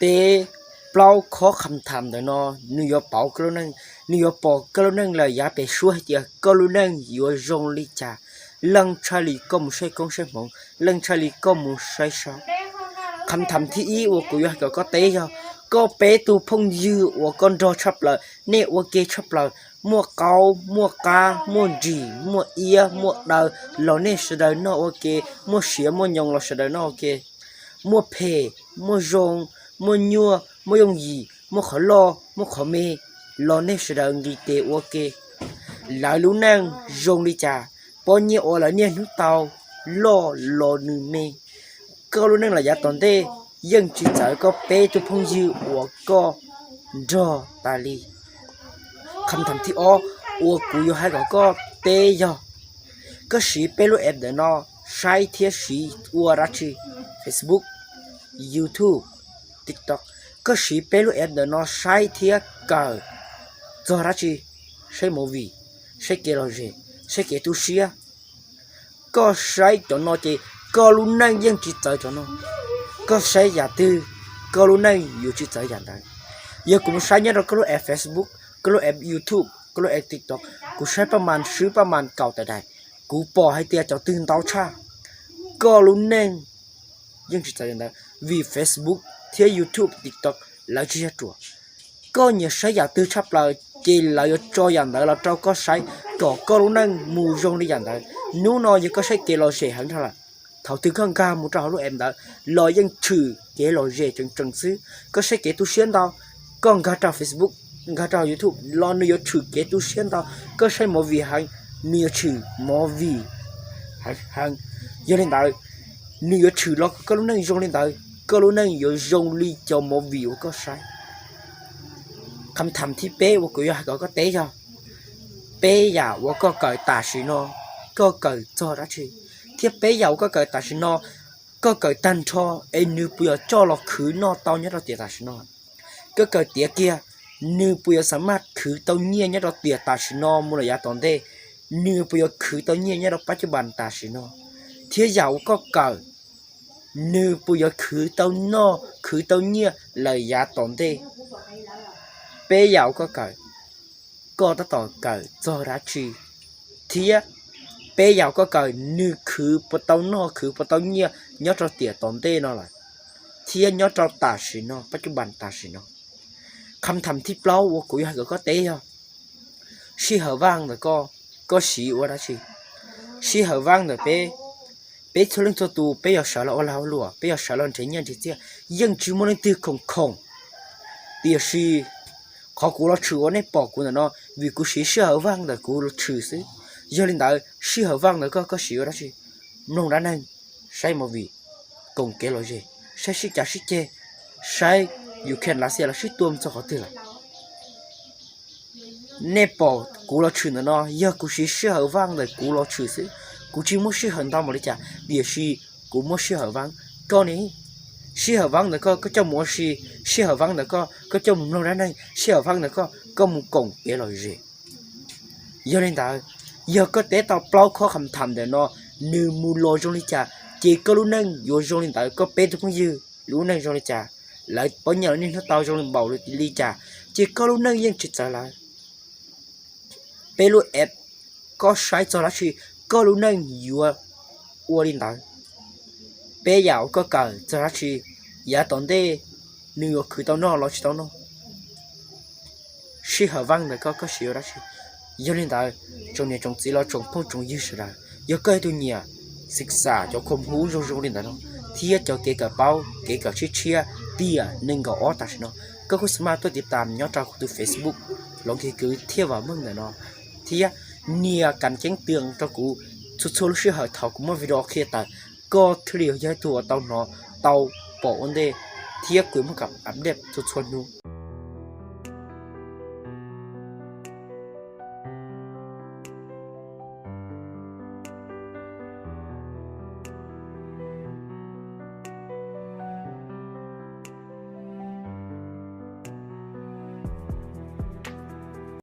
Peb plaub khob kham tham ntawm no, nws yuav pauv koj lub neej, nws yuav pom koj lub neej lawm yav pem suab hais tias koj lub neej yuav zoo li cas. Leej tshaj li koj mus saib koob saib hmoov, leej tshaj li koj mus saib saub. Kham tham thib ib uas kuv yuav hais kom koj teb yog, koj peb tug phooj ywg uas koj nrog tshaj plaws, nej ua ke tshaj plaws, muaj qaub muaj qab, muaj ntsim muaj iab muaj daw los nej sawv daws noj ua ke, muaj siav muaj nyoos los sawv daws noj ua ke, muaj phem muaj zoo, muaj nyuaj muaj yooj yim, muaj qhov loj muaj qhov me los nej sawv daws nqis tes ua ke. Lawv lub neej zoo li cas, pob nyiaj uas lawv niaj hnub tau loj los nws me. Koj lub neej los yav tom ntej yeej tsis txawv koj peb tug phooj ywg uas koj nrog tas li. Kham tham thib ob uas kuv yuav hais kom koj teb yog, koj siv peb lub app ntawm no saib thiab siv ua dab tsi? Facebook, YouTube, TikTok. Koj siv peb lub app ntawm no saib thiab kawm txog dab tsi? Saib movie, saib kev lom zem, saib kev tu siab. Koj saib cov no ces koj lub neej yeej tsis txawv cov no. Koj saib yam twg, koj lub neej yuav tsis txawv yam ntawd. Yog kuv mus saib nyob rau koj lub app Facebook, koj lub app YouTube, koj lub app TikTok, kuv saib paj mas swb paj mas kaum tawm daim, kuv pom hais tias cov twg ntau tshaj, koj lub neej yeej tsis txawv yam ntawd, vim Facebook thiab YouTube, TikTok lawv tsis yog ruam. Koj nyiam saib yam twg tshaj plaws ces lawv yuav tso yam ntawd los rau koj saib kom koj lub neej mus zoo li yam ntawd. Hnub no yog koj saib kev lom zem heev dhau lawm, thaum twg koj nkag mus rau hauv lub app ntawd los yeej tshwm kev lom zem tseem tseem xwb. Koj saib kev tu siab ntau, koj nkag rau Facebook, nkag rau YouTube los nws yuav tshwm kev tu siab ntau. Koj saib movie heev, nws yuav tshwm movie heev. Yog li ntawd, nws yuav tshwm los kom koj lub neej zoo li ntawd, koj lub neej yuav zoo li cov movie uas koj saib. Kham tham thib peb uas kuv yuav hais kom koj teb yog, peb yam uas koj kawm tam sim no, koj kawm txog dab tsi? Thiab peb yam uas koj kawm tam sim no, koj kawm tag nrho es nws puas yuav coj los khwv noj tau nyob rau tiam tam sim no? Koj kawm tiav kiag, nws puas yuav xa maj khwv tau nyiaj nyob rau tiam tam sim no mus lawm yav tom ntej? Nws puas yuav khwv tau nyiaj nyob rau pab cub npas tam sim no? Thiab yam uas koj kawm, nws puas yuav khwv tau noj khwv tau nyiaj lawm yav tom ntej? Peb yam uas koj kawm, koj tab tom kawm txog dab tsi? Thiab peb yam uas koj kawm, nws khwv puas tau noj khwv puas tau nyiaj nyob rau tiam tom ntej no lawm, thiab nyob rau tam sim no pab cub npas tam sim no? Kham tham thib plaub uas kuv yuav hais kom koj teb yog, sij hawm vaj ntawm koj, koj siv ua dab tsi? Sij hawm vaj ntawm peb, peb txhua leej txhua tus peb yuav sawv los ua lag ua luam, peb yuav sawv los nrhiav nyiaj nrhiav txiaj, yeej tsis muaj leej twg khoom khoom. Tiam sis qhov kuv los tshwm uas nej pom kuv ntawm no, vim kuv siv sij hawm vaj ntawm kuv los tshwm xwb. Yog li ntawd sij hawm vaj ntawm koj, koj siv ua dab tsi? Mloog dab neeg, saib movie, koom kev lom zem, saib sib cav sib ceg, saib Ukraine Lav Xias los sib tua mus txog qhov twg lawm. Nej pom kuv los tshwm ntawm no yog kuv siv sij hawm vaj ntawm kuv los tshwm xwb. Kuv tsis muaj sij hawm ntau npaum li cas, tiam sis kuv muaj sij hawm vaj. Koj ne, sij hawm vaj ntawm koj, koj coj mus ua si, sij hawm vaj ntawm koj, koj coj mus mloog dab neeg, sij hawm vaj ntawm koj, koj mus koom kev lom zem. Yog li ntawd, yog koj teb tau plaub khob kham tham ntawm no, nws mus los zoo li cas, ces koj lub neej yuav zoo li ntawd. Koj peb tug phooj ywg lub neej zoo li cas, lawv pob nyiaj lawv niaj hnub tau zoo npaum li cas, ces koj lub neej yeej tsis txawv lawv. Peb lub app, koj saib txog dab tsi, koj lub neej yuav ua li ntawd. Peb yam uas koj kawm txog dab tsi, yav tom ntej nws yuav khwv tau noj los tsis tau noj. Sij hawm vaj ntawm koj, koj siv ua dab tsi? Yog li ntawd, tsoom niam tsoom txiv los tsoom phooj tsoom ywg sawv daws, yog koj yog tus nyiam xeem xam cov khoom huv zoo zoo li ntawd no, thiab cov kev kawm paub kev kawm tshiab tshiab tiam nees nkaum ob tam sim no, koj kuj xa maj tuaj tiv tam nyob rau kuv tus Facebook Loov Kiv Kwv Thiaj Vam Meej ntawm no, thiab nias kas ceeb tias rau kuv txhua txhua lub sij hawm thaum kuv muab video qhia tawm, koj thiaj li yog ib tug uas tau hnov, tau pom ua ntej, thiab kuv yuav muab kam update txhua txhua hnub.